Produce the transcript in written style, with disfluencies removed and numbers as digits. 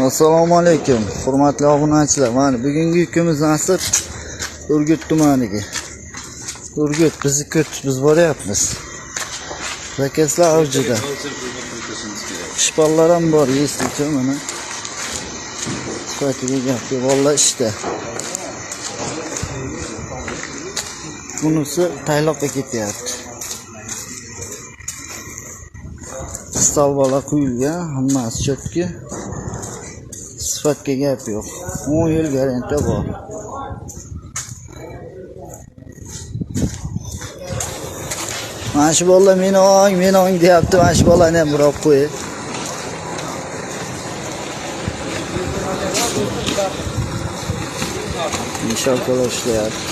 Assalomu alaykum, hurmatli obunachilar. Mana bugungi yukimiz nasib Urgut tumaniga. Urgut bizni kutib, biz boryapmiz. Zakazlar avjida. Shpallar ham bor, eslikcha mana. Sifatiga gap yo'q, vallahi ishda. Bunisi Tayloqqa ketyapti. Stolbalar quyilgan, hammasi cho'tki. Sifatga gap yo'q. 10 yil garantiya bor. Mana shu bolalar meni ong, meni ong deyapti. Mana shu bolani ham birov qo'yib. Mishalkalar ishlayapti.